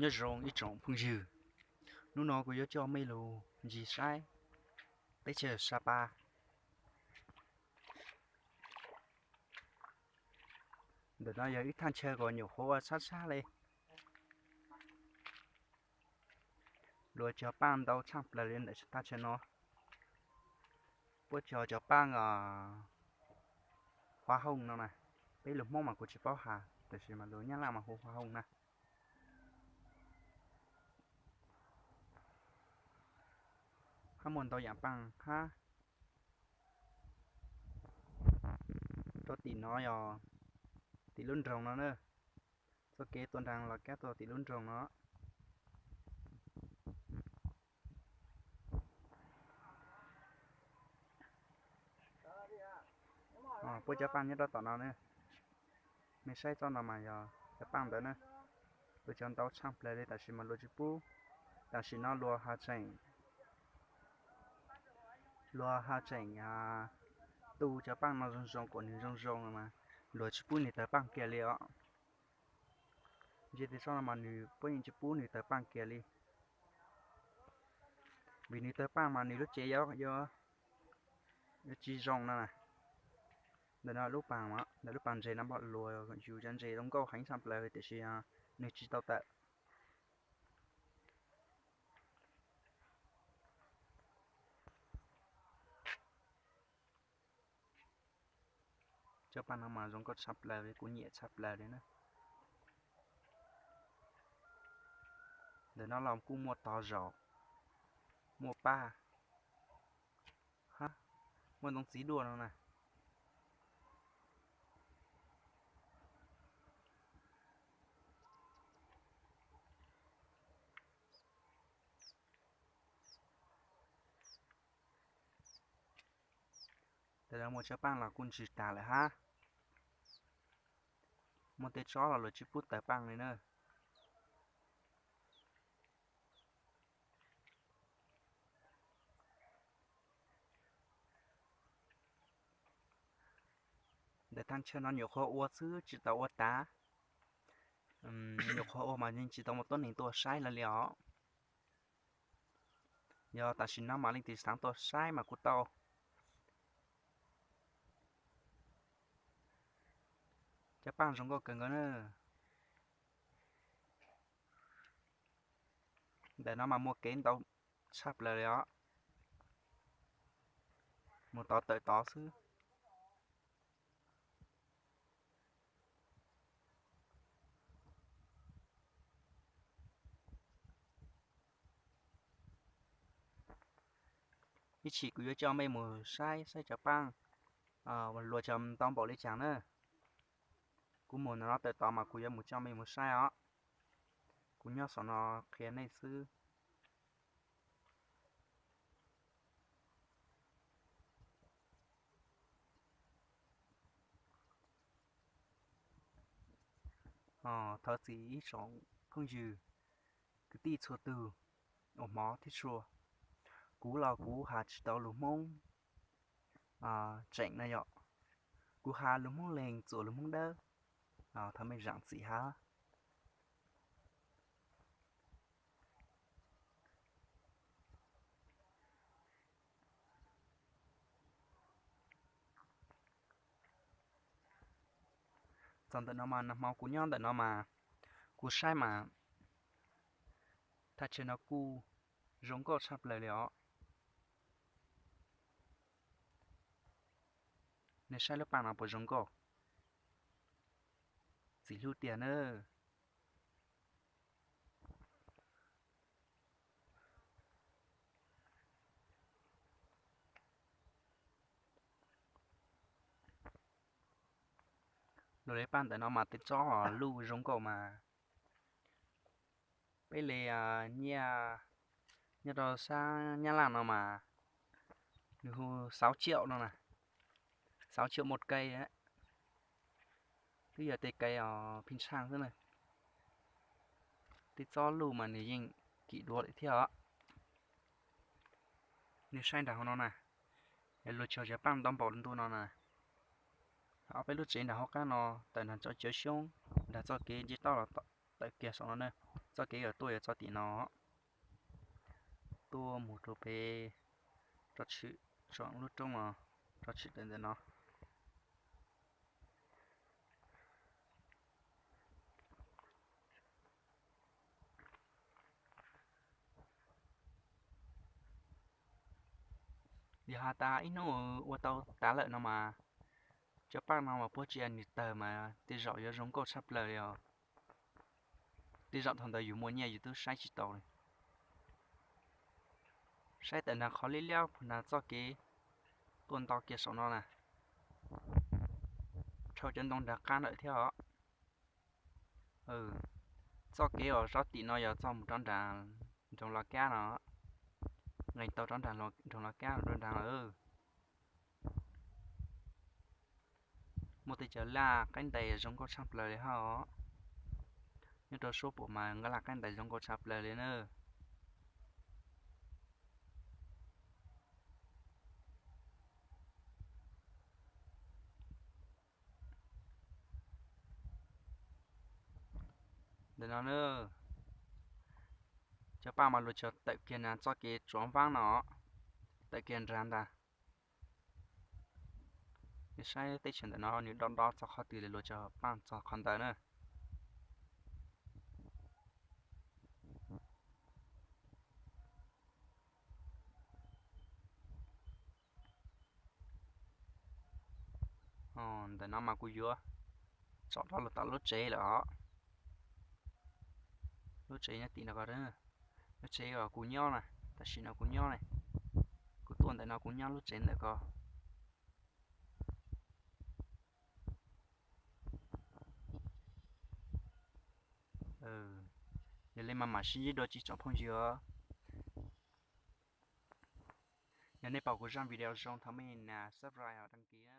Nyob zoo ib tsoom phooj ywg, hnub no kuv yuav coj mej lug ncig saib teb chaws Sapa. Ntawm no yog ib thaj chaw uas nyuam qhuav ua tshab tshab le. Luag cog paaj ntau tshaj plaws li ntawm thaj chaw no. Puab cog cov paaj, a, hoa hồng no na. Peb lug Hmoob mas kuv tsis paub has, tab sis mas lug Nyab Laj mas hu hoa hồng na. Hab muaj ntau yaam paaj hab. Rau tim no yog tim lub nroog no na. Txoj kev tuaj nraag los kab tuaj tim lub nroog no. Puab cov paaj nyob rau tom no na. Mej saib txoj no mas yog cov paaj ntawd na. Luag cog ntau tshaj plaws li tab sis mas luag tsis pub. Tam sim no luag ha tseem, luag ha tseem tu cov paaj no zoo zoo kuas nwg zoo zoo no mas luag tsis pub nwg tawg paaj kiag li os. Ntsia txoj no mas nwg puab yeej tsis pub nwg tawg paaj kiag li. Vim nwg tawg paaj mas nwg lub tsev yuav, yuav tsis zoo no na. Ntawm no lub paag, ntawm lub paag ntses no luag yug cov ntses zoo nkauj heev tshaj plaws tiam sis nwg tsis tau tawm. Cov paaj no mas zoo nkauj tshaj plaws li, kuv nyiam tshaj plaws li na. Ntawm no los kuj muaj tog zos, muaj paj, hab muaj ntoo txiv duaj no na. Ntawm no muaj cov paaj los kuj ntsig tag lawm hab. Muaj tej tsob los luag tsis pub tawg paaj li na. Ntawm thaj chaw no nyuam qhuav ua xwb tsis tau ua tas. Nyuam qhuav ua mas yeej tsis tau muaj tuab neeg tuaj saib lawm li os. Yog tam sim no mas leej twg xaav tuaj saib mas kuj tau. Cov paaj zoo nkauj kawg nkaus na. Ntawm no mas muaj kev ntau tshaj plaws li os. Mus tod tawm tod xwb. Ib chim kuv yuav coj mej mus saib saib cov paaj luag cog ntau npaum li caag na. Kuv mus ntawm no tawm tod mas kuv yuav mus coj mej mus saib os. Kuv nyob saum no qhia nej xwb. Thov txim ib tsoom phooj ywg kwv tij txhua tug uas hmov thiab tshua. Kuv los kuv has tsis tau lus Hmoob tseem na yom. Kuv has lus Hmoob Leeg txuas lus Hmoob Dawb, thov mej zaam txim hab. Txog ntawm no mas nag hmo kuv nyob ntawm no mas kuv saib mas thaj chaw no kuj zoo nkauj tshaj plaws li os. Nej saib lub paaj no puas zoo nkauj? Txim hlub tiag nawb. Lub paaj ntawm no mas tej tsob luj zoo nkauj mas peb li nyiaj nyob rau sab Nyab Laj no mas nws hu sáu triệu no na, sáu triệu một cây, twb yog tej cây phi ntshaj xwb na. Tej tsob luj mas nws yeej kim dua lawm thiab os. Nej saib nram hauv no na, luag cog cov paaj ntau npaum ntu no na. Ob peb lub tsev nram hauv qab no tawm nram tsob cawv xyoob, nram txoj kev nce toj los tawm kiag saum no na. Txoj kev uas tuaj yog txoj tim no, tuaj mus rau pem, rau tshwm, tsom lub roob no, rau tshwm ntawm no. Yog has tas ib hnub ua tau tas lawm no mas, cov paj no mas puab tsia nws tawg mas tej zaum yuav zoo nkauj tshaj plaws li os. Tej zaum thaum ntawd yus muaj nyiaj yus twb saib tsis taus li. Saib tawm nag qhov liab liab puag nag txoj kev tuaj nto kiag saum no na, dhau cov ntoo nram qab ntawm thiab os. Txoj kev uas zov tim no yog txog mus rau nram nroog Los Kab no, nqes tau rau nram nroog Los Kab rau nram lawm. Muaj tej cov laj qaib ntais zoo nkauj tshaj plaws li hab os. Nyob rau suab pum mas nqa laj qaib ntais zoo nkauj tshaj plaws li na. Ntawm no na, cov paj mas luag tso tawm kiag na txoj kev tsuav vaab no, tawm kiag nrag ntag. Nws saib teb chaws ntawm no nws do do txog qhov twg li luag tso paj txog qhov ntawd na. Ntawm no mas kuv yuav tsom rau tom lub tsev lawm os. Lub tsev nyob tim no ko, lub tsev uas kuv nyob na, tam sim no kuv nyob ne, kuv tuaj ntawm no kuv nyob lub tsev ntawm ko. Yog li mas mam sib ntsib dua tsis tsoom phooj ywg os. Yog nej pom kuv zaj video zoo thov mej nias subscribe ho đăng ký na.